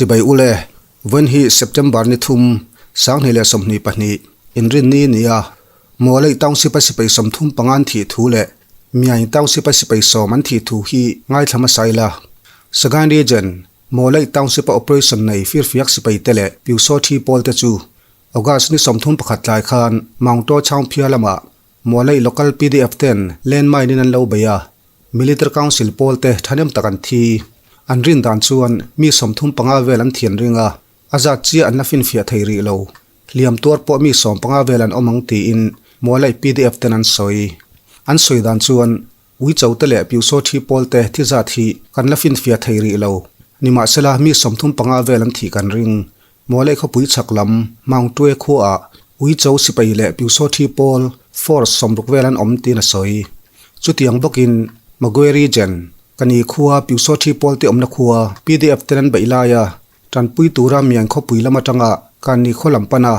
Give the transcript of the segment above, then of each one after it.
Chibai ule, vawiin hi September ni thum, 2022, Inrinni nia Mawlei Township a sipai 35 an thih thu leh Myaing Township a sipai 10 an thih thu hi ngaithla hmasa ila. Sagaing Region, Mawlei Township a operation nei firfiak sipai te leh Pyusawthi pawl te chu August ni 31 tlai khan Maungtaw Chhaungphia lamah Mawlei Local pdf ten landmine in an lo bei a, Military Council pawl te thahnem tak an thi. An rin dan chuan mi 35 vel an thian ring a, a zat chiah an la finfiah thei rih lo. Hliam tuar pawh mi 15 vel an awm ang tiin Mawlei pdf ten an sawi. An sawi dan chuan Uicho te leh Piusaw thi pawl te thi zat hi kan la finfiah thei rih lo. Nimahsela mi 35 vel an thih kan ring. Mawlei khawpui chhak lam Maungtue khuaah Uicho sipai leh Piusaw thi pawl force 60 vel an awm tiin a sawi. Chutiang bawkin Magwe Region, Kani khua Piusaw thi pawl te awmna khua pdf ten an beih laia Tanpui tura Mian khawpui lam atanga Kani khaw lam pana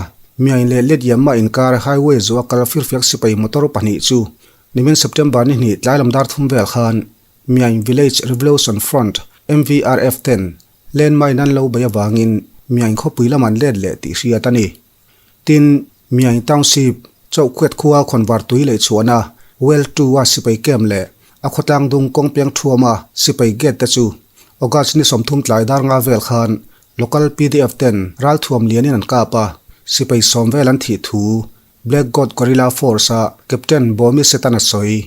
Mian leh Letiamma inkar highway zuah kal firfiak sipai motor pahnih chu nimin September ni hnih tlai lam dar thum vel khan Mian Village Revolution Front, MVRF, ten landmine an lo bei avangin Mian khawpui lam an let leh tih hriat a ni. Tin, Mian Township, Chauhkhuat khua khawnvar tui leh chhuahna Well 2 a sipai camp leh a khawtlang dung kawng piang thuama sipai gate te chu August ni 30 tlai dar nga vel khan local pdf ten ralthuam lianin an kap a, sipai 10 vel an thih thu Black God Guerrilla Force a Captain Bomi Setan a sawi.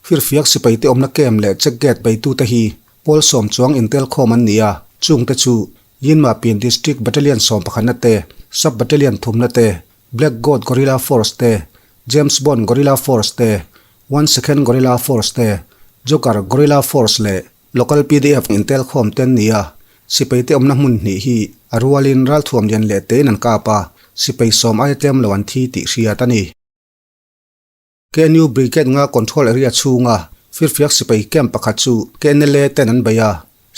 Firfiak sipai te awmna camp leh check gate beitute hi pawl 10 chuang intel khawm an ni a, chungte chu Yinma Pin District Battalion 11 na te, Sub Battalion 3 na te, Black God Guerrilla Force te, James Bond Guerrilla Force te, One Second Guerrilla Force te, Joker Guerrilla Force leh Local pdf intel khawm te an ni a, sipai te awmna hmun hnih hi a rualin ralthuam lian leh tein an kap a, sipai 10 aia tlem lo an thi tih hriat a ni. KNU Brigade nga control area chhunga firfiak sipai camp pakhat chu KNLA ten an bei a,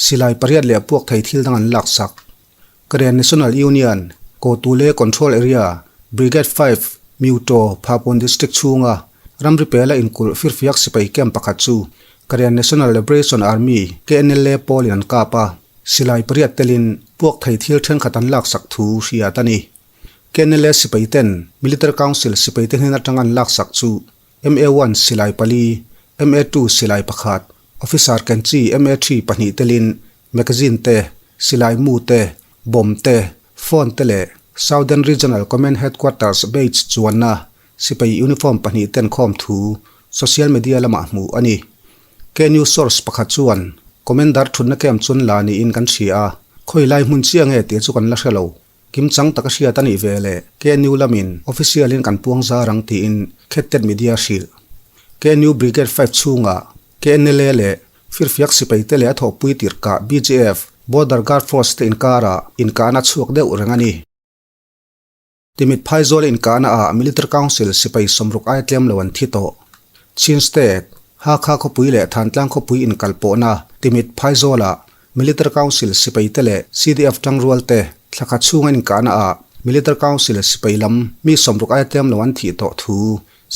silai pariat leh puak thei thil dang an lak sak. Karen National Union, Kotule control area, Brigade 5, Myuto, Phapon District chhunga ramri pela inkulh firfiak sipai camp pakhat chu Karen National Liberation Army, KNLA, pawlin an kap a, silai pariat telin puak thei thil thenkhat an lak sak thu hriat a ni. KNLA sipai ten Military Council sipai te hnen atang an laksak chu MA-1 silai pali, MA-2 silai pakhat, Officer Kenchi MA-3 pahnih telin magazine te, silai mu te, bomb te, phone te leh Southern Regional Command Headquarters badge chuanna sipai uniform pahnih ten khawm thu social media lamah hmuh a ni. KNU source pakhat chuan Commander thutna camp chun la niin kan hria a, khawi lai hmun chiah nge tih chu kan la hre lo. Kim chang taka hriat a nih ve leh KNU lamin official in kan puang zar ang tiin Khettet Media hrilh. KNU Brigade 5 chhungah KNLA leh Firfiak sipai te leh a thawhpui tirhkah BGF, Border Guard Force, te inkarah inkahna chhuak deuh reng a ni. Timit Phaizawl inkahna ah Military Council sipai 60 aia tlem lo an thi tawh. Chin State, Hakha khawpui leh Thantlang khawpui inkalpawhna Timit Phaizawlah Military Council sipai te leh CDF tangrual te thlakhat chhunga inkahna ah Military Council sipai lam mi 60 aia tlem lo an thih tawh thu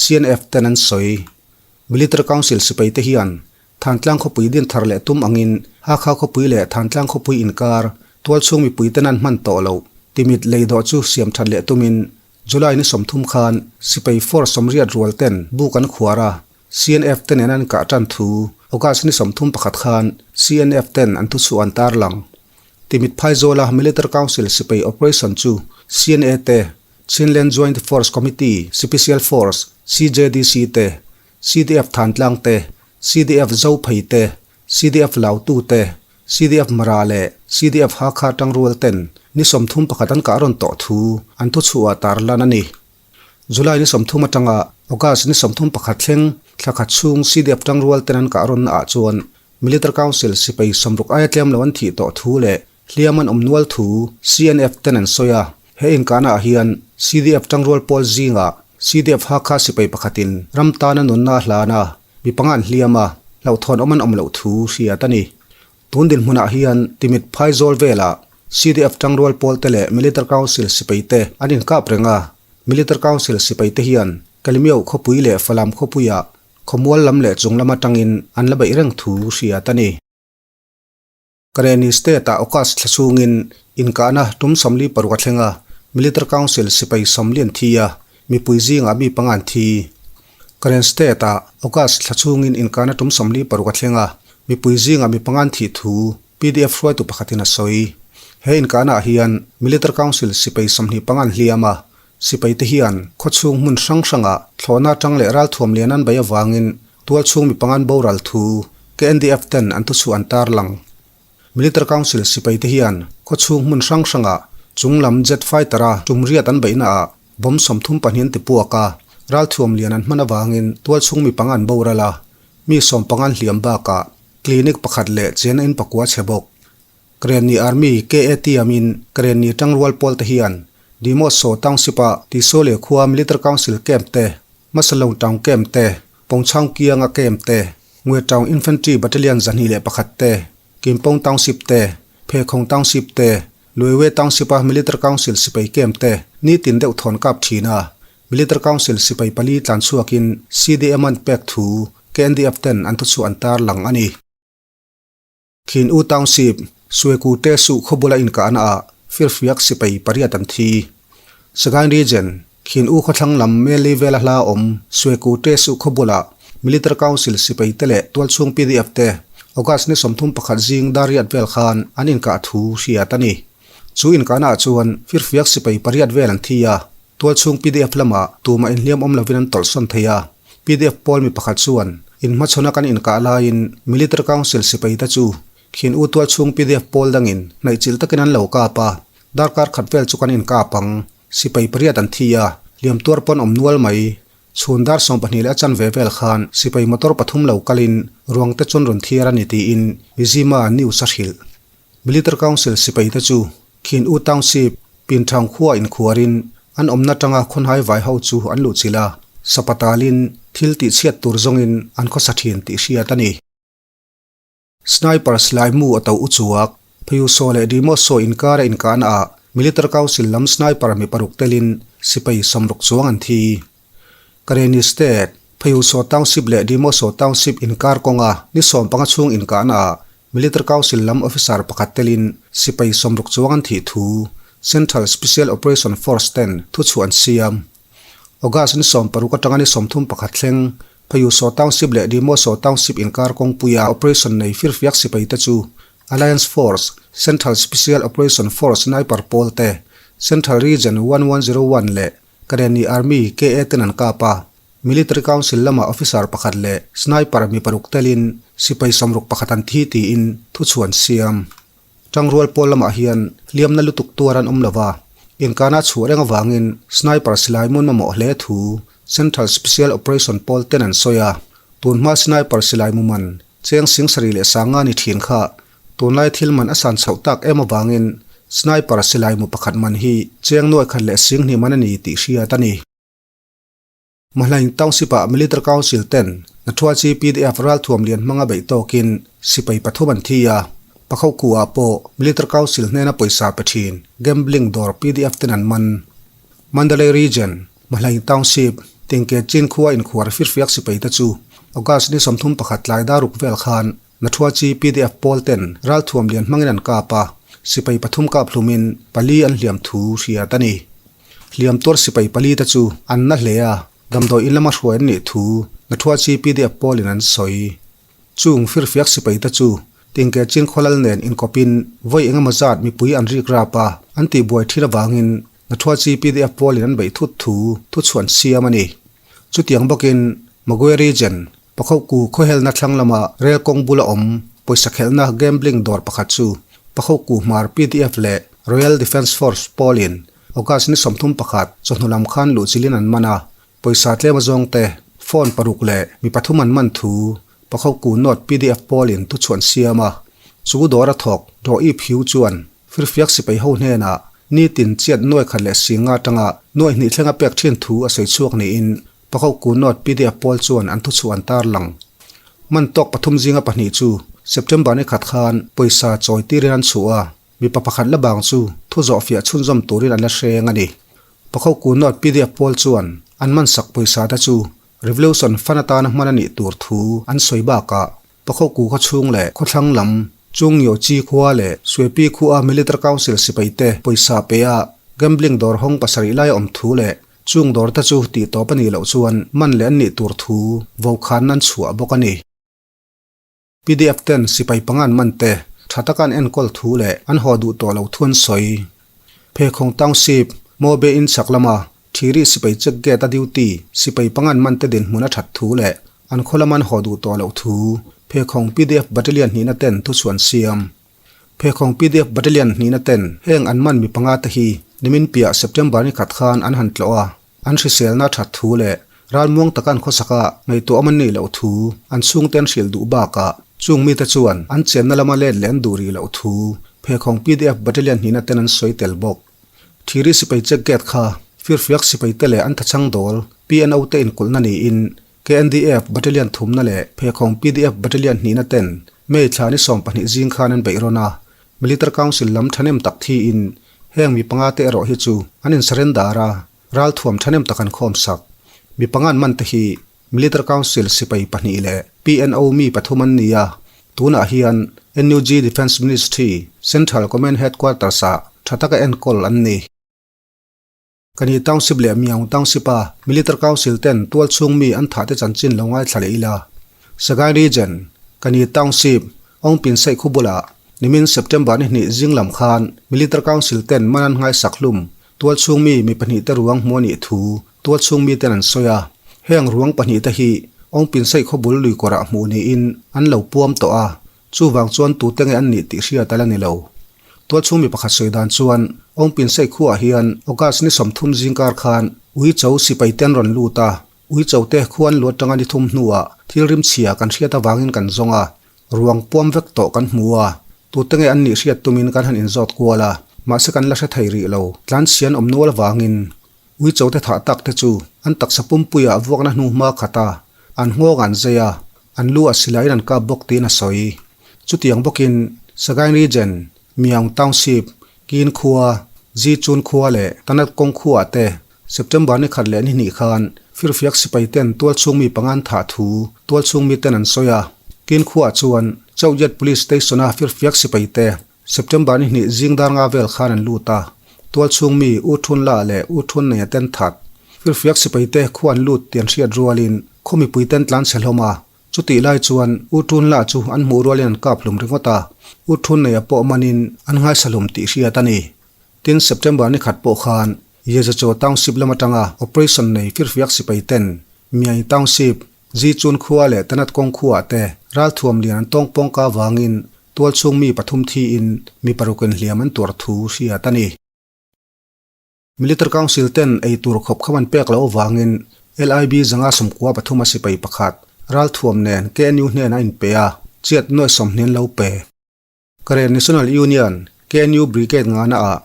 CNF ten an sawi. Military Council sipai te hian Thantlang khawpui din thar leh tum angin Hakha khawpui leh Thantlang khawpui inkar tualchhung mipui ten an hman tawh loh Timit lei dawh chu siam that leh tumin July ni 30 khan sipai force 80 rual ten buk an khuar a, CNF te nen an kah tan thu August ni 31 khan CNF ten an thuchhuah an tarlang. Timit Phaizawla Military Council sipai operation chu CNA te, Chinland Joint Force Committee Special Force, CJDC, te, CDF Thantlang te, CDF Zophei te, CDF Lautu te, CDF Mara leh CDF Hakha tangrual ten ni 31 an kah rawn tawh thu an thuchhuah tarlan a ni. July ni 30 atanga August ni 31 thleng thlakhat chhung CDF tangrual ten an kah rawn naah chuan Military Council sipai 60 aia tlem lo an thih tawh thu leh hliam an awm nual thu CNF ten an sawi a. He inkahna ah hian CDF tangrual pawl zingah CDF Hakha sipai pakhatin ram tana nunna a hlan a, mi panga an hliam a, hlauhthawn awm an awm loh thu hriat a ni. Tun dinhmunah hian Timit Phaizawl velah CDF tangrual pawl te leh Military Council sipai te an inkap reng a, Military Council sipai te hian Kalimio khawpui leh Falam khawpuiah khawmual lam leh chung lam atangin an la beih reng thu hriat a ni. Karenni State-ah August thla chhungin inkahna tum 46 a thleng a, Military Council sipai 40 an thi a, mipui zingah mi panga an thi. Karen State-ah August thla chhungin inkahna tum 46 a thleng a, mipui zingah mi panga an thih thu PDF hruaitu pakhatin a sawi. He inkahnaah hian Military Council sipai 25 an hliam a, Sipaite hian khawchhung hmun hrang hrangah thlawhna atang leh ralthuam lian an bei avangin tualchhung mi pangan boral thu KNDF ten an thuchhuah an tarlang. Military Council sipaite hian khawchhung hmun hrang hrangah chunglam jet fighter a tum riat an beihnaah bomb 32 an ti puak a, ralthuam lian an hman avangin tualchhung mi panga an boral a, mi sawmpangan hliam bakah clinic pakhat leh chena in pakua chhe bawk. Karenni Army, KAT, amin Karenni tangrual pawl te hian Demoso Township-a Tisole khua Military Council Camp te, Masalong Town Camp te, Pongchhang Kianga Camp te, Ngwe Town Infantry Battalion 101 te, Kimpong Township te, Phekhong Township te, Luewe Township-a Military Council sipai camp te nitin deuh thawn kap thin a, Military Council sipai pali tlan chhuakin CDM an pek thu KNDF ten an thuchhuah an tarlang a ni. Khin U Township, Sueku te suh khawbula inkahna ah firfiak sipai pariat an thi. Sagaing Region, Khin U khawthlang lam Meli vela hla awm Sueku te suh khawbula Military Council sipai te leh tualchhung PDF te August ni 31 zing dar riat vel khan an inkah thu hriat a ni. Chu inkahna ah chuan firfiak sipai pariat vel an thi a, tualchhung PDF lamah tumah inhliam awm lovin an tawlhsawn thei a. PDF pawl mi pakhat chuan inhmachhawna kan inkah laiin Military Council sipaite chu Khin U tualchhung PDF pawl dangin hnaihchilh takin an lo kap a, darkar khat vel chu kan inkap ang. Sipai pariat an thi a, hliam tuar pawn awm nual mai. Chhun dar 12 leh a chanve vel khan sipai motor pathum lo kalin ruang te chuan rawn thiar a ni tiin Mizzima News a hrilh. Military Council sipaite chu Khin U Township, Pinthang khua inkhuarin an awmna tanga khawnhai vai ho chu an luhchilh a, sapatalin thil tihchhiat tur zawngin an khawsa thin tih hriat a ni. Sniper silai mu a to u chuak, Phayusaw leh Dimosaw inkara inkahna ah Military Council lam sniper mi paruk telin sipai 60 chuang an thi. Karenni State, Phayusaw Township leh Dimosaw Township inkar kawnga ni 15 chhung inkahna ah Military Council lam officer pakhat telin sipai 60 chuang an thih thu Central Special Operation Force ten thuchhuah an siam. August ni 60 atanga ni 31 thleng Phayusaw Township leh Dimosaw Township inkar kawngpuia operation nei firfiak sipai te chu Alliance Force, Central Special Operation Force sniper pawl te, Central Region 1101 leh Karenni Army, KA, ten an kap a. Military Council lama officer pakhat leh sniper mi paruk telin sipai 61 an thi tiin thuchhuan siam. Tangrual pawl lamah hian hliamna lutuk tuar an awm lova, inkana chhuah reng avangin sniper silai mun mamawh hle thu Central Special Operation pawl ten an sawi a. Tunhma sniper silai mu man cheng sing sarih leh sanga ni thin kha tunlai thil man a san chhoh tak em avangin sniper silai mu pakhat man hi cheng nuai khat leh sing hnih man a ni tih hriat a ni. Mahlaing Township-ah Military Council ten Nathuachi PDF ralthuam lian hmanga beih tawkin sipai pathum an thi a, Pakhauku-ah pawh Military Council hnena pawisa pe thin gambling dawr PDF ten an man. Mandalay Region, Mahlaing Township, Tingke Chin khua inkhuar firfiak sipai te chu August ni 31 tlai daruk vel khan Nathuachi PDF pawl ten ralthuam lian hmangin an kap a, sipai pathum kap hlumin pali an hliam thu hriat a ni. Hliam tuar sipai pali te chu an na hle a, damdawi in lama hruai an nih thu Nathuachi PDF pawlin an sawi. Chung firfiak sipai te chu Tingke Chin khawlal nen inkawpin vawi engemaw zat mipui an rik rap a, an tihbuai thil avangin Nathuachi PDF pawlin an beih thut thu thuchhuan siam a ni. Chutiang bawkin Magwe Region, Pakhauhku khawhelna thlang lama rel kawng bula awm pawisa khelhna gambling dawr pakhat chu Pakhauhku hmar PDF leh Royal Defence Force pawlin August ni 31 chawhnu lam khan luhchilhin an man a, pawisa tlem azawng te, phone paruk leh mi pathum an man thu Pakhauhku North PDF pawlin thuchhuan siam a, chu dawr a thawk Dawh-i Phiu chuan firfiak sipai ho hnenah nitin chiat nuai khat leh singa atanga nuai hnih thlenga pek thin thu a sawi chhuak niin Pakhauhku North PDF pawl chuan an thuchhuah an tarlang. Man tawk pathum zinga pahnih chu September ni khat khan pawisa chawi tirin an chhuah a, mipa pakhat la bang chu thu zawh fiah chhunzawm turin an la hreng a ni. Pakhauhku North PDF pawl chuan an man sak pawisa te chu Revolution Fund atana hman a nih tur thu an sawi bakah Pakhauhku khaw chhung leh khawthlang lam. Chung Yochi khua leh Suepi khua Military Council sipaite pawisa pe a gambling dawr hawng pasarih lai a awm thu leh chung dawr te chu tih tawp a nih loh chuan man leh an nih tur thu vokhan an chhuah bawk a ni. Pdf ten sipai pangan man te tha taka an enkawl thu leh an haw duh tawh lo thu an sawi. Phekhawng Township, Mobe in chhak lama Thiri sipai check gate a duty sipai pangan man te dinhmun a that thu leh an khaw lama an haw duh tawh loh thu Phekhawng pdf Battalion hnihna ten thuchhuan siam. Phekhawng pdf Battalion hnihna ten heng an man mi panga te hi nimin piah September ni khat khan an han tlawh a. An hriselna that thu leh ralmuang taka an khawsaka ngaihtuah awm an nih loh thu an chhungte an hrilh duh bakah chung mite chuan an chenna lama let leh an duh rih loh thu Phekhawng pdf Battalion hnihna ten an sawi tel bawk. Thiri sipai check gate kha firfiak sipai te leh an thachang dawl PNO te inkulhna niin KNDF Battalion thumna leh Phekhawng pdf Battalion hnihna ten May thla ni 12 zing khan an beih rawn a, Military Council lam thahnem tak thiin heng mi panga te erawh hi chu an in surrender a, ralthuam thahnem tak an khawm sak. Mi panga an man te hi Military Council sipai pahnih leh PNO mi pathum an ni a, tunah hian NUG Defence Ministry Central Command Headquarters ah tha taka enkawl an ni. Kani Township leh Myaung Township a Military Council ten tual chhung mi an thah te chanchin lo ngaithla leh ila. Sagaing Region, Kani Township, Ongpin Saih khu bulah nimin September ni hnih zing lam khan Military Council ten man an nghaisak hlum tual chhung mi mi pahnih te ruang hmu a nih thu tual chhung mi ten an sawi a. Heng ruang pahnih te hi Ongpin Saih khaw bul lui kawrah hmuh niin an lo puam tawh a, Chuvang chuan tute nge an nih tih hriat a la ni lo. Tualchhung mi pakhat sawi dan chuan Awngpin Saih khuaah hian August ni 30 zingkar khan Uicho sipai te an rawn lut a, Uicho te khuan lu atanga ni thum hnuah thil rimchhia kan hriat avangin kan zawng a, ruang puam vek tawh kan hmu a, tute nge an nih hriat tumin kan han inzawt kual a, mahse kan la hre thei rih lo, tlanchhian awm nual avangin Uicho te thah tak te chu an taksa pumpuiah vuakna hnu hma khat a, an nghawng an zai a, an lu a silaiin an kap bawk tiin a sawi. Chutiang bawkin Sagaing Region, Myaung Township, Kin khua, Zichun khua leh Tanat kawng khuaah te September ni khat leh ni hnih khan firfiak sipai ten tualchhung mi panga an thah thu tualchhung mi ten an sawi a. Kin khuaah chuan Chauhyat Police Station-a firfiak sipai te September ni hnih zing dar nga vel khan an lut a, tualchhung mi U Thun La leh U Thun Nei a ten that. Firfiak sipai te khu an lut tih an hriat rualin khaw mipui ten tlan chhe hlawm a, chutih lai chuan U Thun La chu an hmuh rualin an kap hlum ringawt a, U Thun Nei a pawh manin an nghaisa hlum tih hriat a ni. Tin, September ni khat pawh khan Yezachaw Township lam atanga operation nei firfiak sipai ten Myaing Township, Zichun khua leh Tanat kawng khuaah te ralthuam lian an tawng pawngka avangin Tualchhung mi pathum thiin mi parukin hliam an tuar thu hriat a ni. Military Council ten ei tur khawp kham an pek loh avangin LIB zanga 93 a sipai pakhat ralthuam nen KNU hnenah a inpe a, chiat nuai 20 an lo pe. Karen National Union, KNU Brigade ngana ah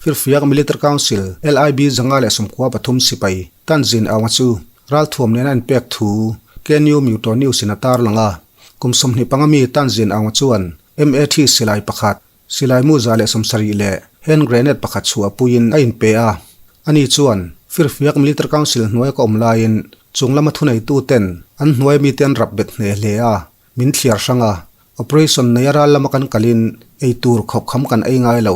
Firfiak Military Council LIB 193 sipai Tanzin Aung-a chu ralthuam nen a inpek thu KNU Myuto News in a tarlang a. Kum 25 mi Tanzin Aung-a chuan MAT silai pakhat, silai mu 170 leh hand grenade pakhat chhuah puiin a inpe a. Ani chuan Firfiak Military Council hnuaia ka awm laiin chung lama thuneitu ten an hnuaia mite an rap bet hneh hle a, min thliar hrang a. Operation neia ral lama kan kalin ei tur khawp kham kan ei ngai lo.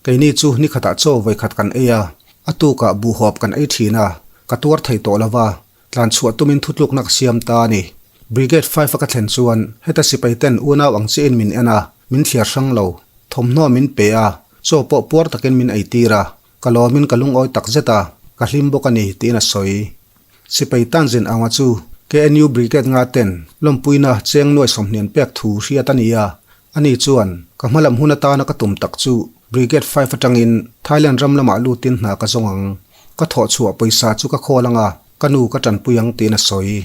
Keini chu ni khatah chaw vawi khat kan ei a, a tukah buhhawp kan ei thin a, ka tuar thei tawh lo va, tlan chhuah tumin thutlukna ka siam ta a ni. Brigade five a ka thlen chuan heta sipai ten unau ang chiahin min en a, min thliar hrang lo. Thawmhnaw min pe a, chaw pawh puar takin min ei tir a, ka lawmin ka lungawi tak zet a, ka hlim bawk a ni, tiin a sawi. Sipai Tanzin Aung-a chu KNU Brigade nga ten lawmpuina cheng nuai 20 an pek thu hriat a ni a, ani chuan ka hmalam hun atana ka tum tak chu Brigade five atangin Thailand ram lamah lutin hna ka zawng ang, ka thawh chhuah pawisa chu ka khawl anga ka nu ka tanpui ang tiin a sawi.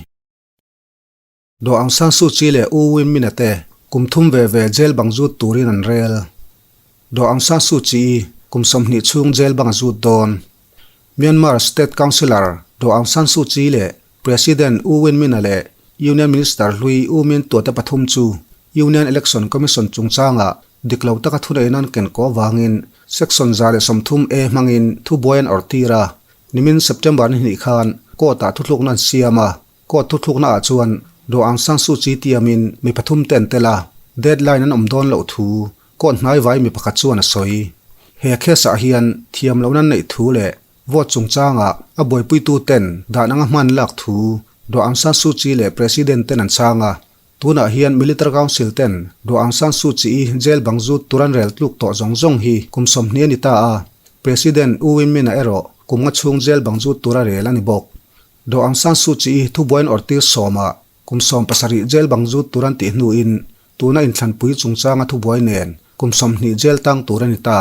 Daw Aung San Suu Kyi leh U Win Myint-a te kum thum ve ve jail bang zut turin an rel. Daw Aung San Suu Kyi kum 20 chhung jail bang a zut dawn. Myanmar State Councillor Daw Aung San Suu Kyi leh President U Win Myint-a leh Union Minister hlui U Myint Tuate pathum chu Union Election Commission chungchangah dik lo taka thuneihna an ken kaw avangin Section 130 A hmangin thubuai an awrh tir a. Nimin September ni hnih khan court-ah thuthlukna an siam a. Court thuthlukna ah chuan Daw Aung San Suu Kyi tiamin mi pathum te an tel a. Deadline an awm dawn loh thu court hnai vai mi pakhat chuan a sawi. He case ah hian thiam lohna an neih thu leh vote chungchangah a buaipuitu ten dan anga hman lak thu Daw Aung San Suu Kyi leh President ten an chhang a. Tunah hian Military Council ten Daw Aung San Suu Kyi jail bang zut tur an rel tluk tawh zawng zawng hi kum 20 a ni ta a, President U Win Myint-a erawh kum nga chhung jail bang zut tur a rel a ni bawk. Daw Aung San Suu Kyi thubuai an awrhtir sawmah kum 70 jail bang zut tur an tih hnuin tuna inthlanpui chungchanga thubuai nen kum 20 jail tang tur a ni ta.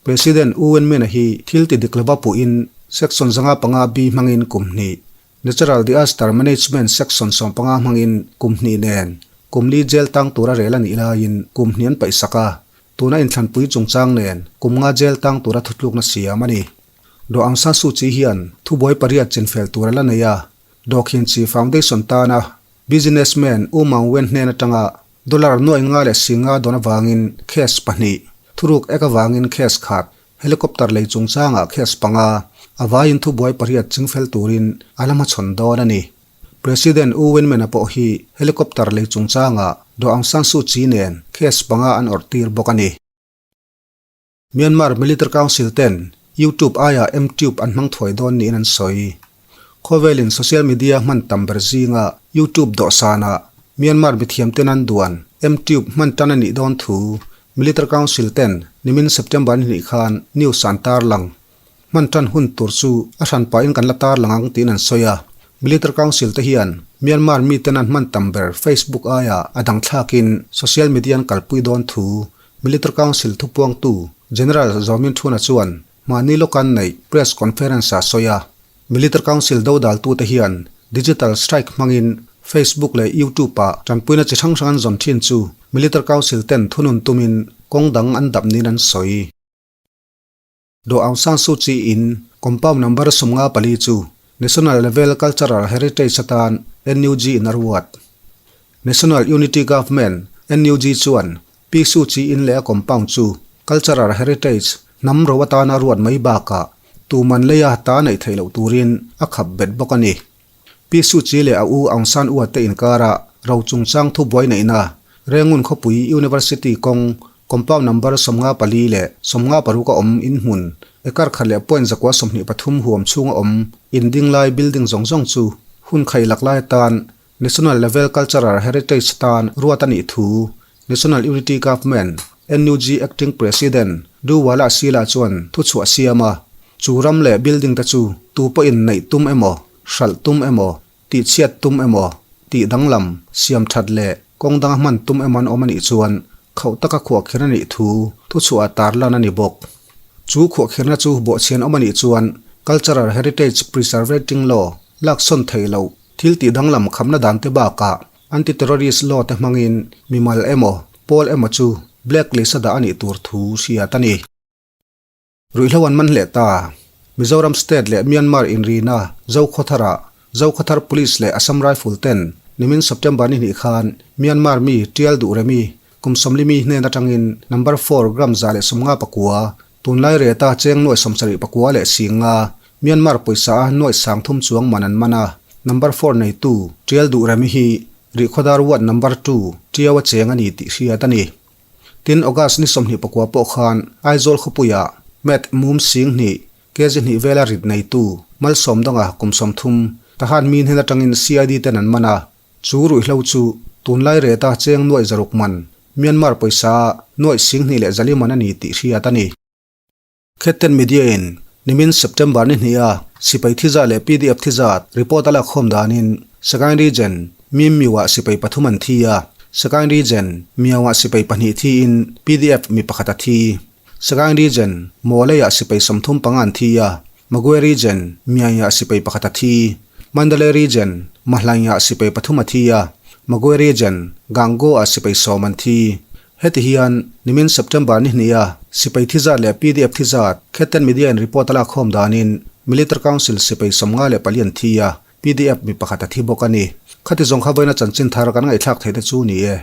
President U Win Myint-a hi thil ti dik lova puhin Section 5 B hmangin kum hnih Natural Diaster Management Section 15 hmangin kum hnih nen kum li jail tang tura rel a nih laiin kum hnih an paihsak a, tuna inthlanpui chungchang nen kum nga jail tang tura thutlukna siam a ni. Daw Aung San Suu Kyi hian thubuai pariat chinfel tur a la nei a, Daw Khin Chi Foundation tana businessman U Maung Wen hnen atanga dollar nuai nga leh si nga dawn avangin case pahnih, thuruk ek avangin case khat, Helicopter lei chungchangah case panga a vaiin thubuai pariat chingfel turin a la hmachhawn dawn a ni. President U Win Myint-a pawh hi helicopter lei chungchangah Daw Aung San Suu Kyi nen case panga an awrh tir bawk a ni. Myanmar Military Council ten YouTube aiah mTube an hmang thuai dawn niin an sawi. Khawvelin social media hman tam ber zinga YouTube dawhsanah Myanmar mithiamten an duan mTube hman tan a nih dawn thu Military Council ten nimin September ni hnih khan news an tarlang. Hman tan hun tur chu a hran pahin kan la tarlang ang tiin an sawi a. Military Council te hian Myanmar miten an hman tam ber Facebook aia a dang thlakin social media an kalpui dawn thu Military Council thupuangtu General Zaw Min Thuna chuan Mahni lawkan neih press conference a sawi a, Military Council dodaltute hian digital strike hmangin Facebook leh YouTube-ah tanpuina chi hrang hrang an zawn thin chu Military Council ten thunun tumin kawng dang an dap niin an sawi. Daw Aung San Suu Kyi in compound number 54 chu National Level Cultural Heritage atan NUG in a ruat. National Unity Government, NUG, chuan Pi Suu Kyi in leh a compound chu Cultural Heritage hnam ro atana ruat mai bakah tuman leia ta neih theih loh turin a khap bet bawk a ni. Pi Suu Kyi leh a u Aung San Ua te inkara ro chungchang thubuai neihna Rengun khawpui University kawng compound number 54 leh 56 a awm inhmun acre khat leh point 123 huam chhunga awm indinglai building zawng zawng chu hun khailak lai atan National Level Cultural Heritage tan ruat a nih thu National Unity Government, NUG, Acting President Du Wala Sila chuan thuchhuah siam a, chu ram leh building te chu tu pawhin neih tum emaw, hralh tum emaw, tihchhiat tum emaw, tih danglam, siam that leh kawng danga hman tum emaw an awm a nih chuan khauh taka khuahkhirh a nih thu thuchhuah tarlan a ni bawk. Chu khuahkhirhna chu bawhchhian awm a nih chuan Cultural Heritage Preservating Law laksawn theih loh Thil tih danglam khamna dan te bakah Anti-Terrorist Law te hmangin mimal emaw, pawl emaw chu blacklist a dah a nih tur thu hriat a ni. Ruihhlo an man hleh ta. Mizoram State leh Myanmar inrina Zokhawtharah Zokhawthar Police leh Assam Rifle ten nimin September ni hnih khan Myanmar mi Tial Duh Remi kum 40 mi hnen atangin number four gram 159 Tunlai reta cheng nuaih 79 leh singa Myanmar pawisa a nuaih 30 chuang man an man a, number four neitu Tial Duh Remi hi Rihkhawdar ward number two Tiau a cheng a ni tih hriat a ni. Tin, August ni 29 pawh khan Aizawl khawpuiah Matt Mum Singh hnih kg hnih vela rit neitu Malsawm danga kum 30 Tahan mi hnen atangin CID ten an man a, Chu ruihhlo chu tunlai reta cheng nuaih 600 man, Myanmar pawisa nuaih 2,000 leh 400 man a ni tih hriat a ni. Khetten Media in nimin September ni hniha sipai thizat leh PDF thizat report a lakkhawm danin Sagaing Region Mimmiu-ah sipai pathum an thi a, Sagaing Region Miau-ah sipai pahnih thiin PDF mi pakhat a thi. Sagaing Region Mawlei-ah sipai 35 an thi a, Magwe Region Myaing-ah sipai pakhat a thi. Mandalay Region Mahlaing-ah sipai pathum a thi a, Magwe Region Gango-ah sipai 10 an thi. Heti hian nimin September ni hniha sipai thi zat leh PDF thi zat Khetten Media in report a lakkhawm danin Military Council sipai 54 an thi a, PDF mi pakhat a thi bawk a ni. Khati zawng kha vawiina chanchin thar kan ngaihthlak theih te chu ni e.